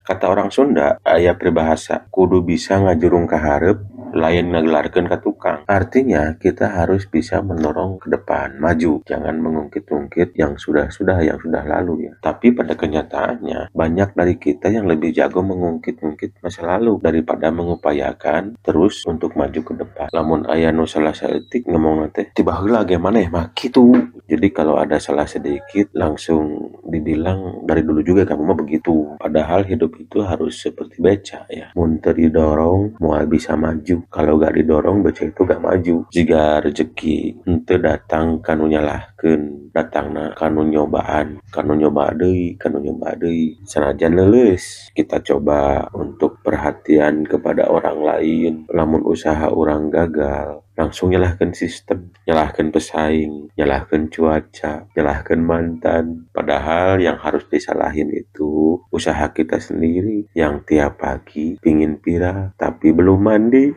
Kata orang Sunda, aya peribahasa, kudu bisa ngajurung ka hareup, lain ngagelarkeun ka tukang. Artinya kita harus bisa mendorong ke depan, maju. Jangan mengungkit-ungkit yang sudah-sudah, yang sudah lalu ya. Tapi pada kenyataannya, banyak dari kita yang lebih jago mengungkit-ungkit masa lalu daripada mengupayakan terus untuk maju ke depan. Lamun aya nu salah saeutik ngomong teh, "Ti baheula ge maneh mah kitu." Jadi kalau ada salah sedikit langsung dibilang, "Dari dulu juga kamu mah begitu." Padahal hidup itu harus seperti beca ya. Mun teu didorong moal bisa maju. Kalau gak didorong, beca itu gak maju. Jika rezeki henteu datang kanu nyalahkeun, datangna kanu nyobaan, kanu nyoba deui, kanu nyoba deui. Sanajan leuleus, kita coba untuk perhatian kepada orang lain. Lamun usaha urang gagal, langsung nyalahkeun sistem, nyalahkeun pesaing, nyalahkeun cuaca, nyalahkeun mantan. Padahal yang harus disalahin itu usaha kita sendiri yang tiap pagi pingin viral tapi belum mandi.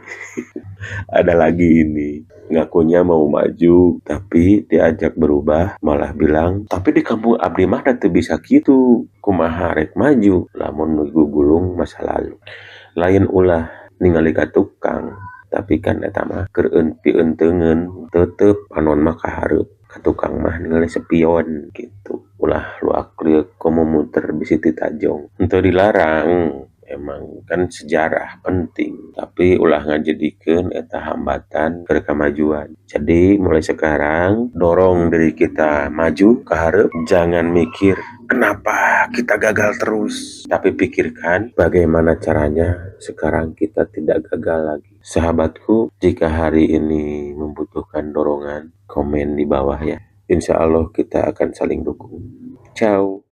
Ada lagi ini, ngakunya mau maju tapi diajak berubah malah bilang, "Tapi di kampung abdi mah teu bisa kitu." Kumaha rek maju lamun gugulung masa lalu? Lain ulah ningali ka tukang, tapi kan eta mah keur pieuteungeun, tetep panon mah ka hareup, ka tukang mah ningali spion gitu. Ulah luak lieuk komo muter bisi titajong. Henteu dilarang, emang kan sejarah penting, tapi ulah ngajadikeun eta hambatan keur kamajuan. Jadi mulai sekarang dorong diri kita maju ka hareup, jangan mikir kenapa kita gagal terus, tapi pikirkan bagaimana caranya sekarang kita tidak gagal lagi. Sahabatku, jika hari ini membutuhkan dorongan, komen di bawah ya. Insya Allah kita akan saling dukung. Ciao.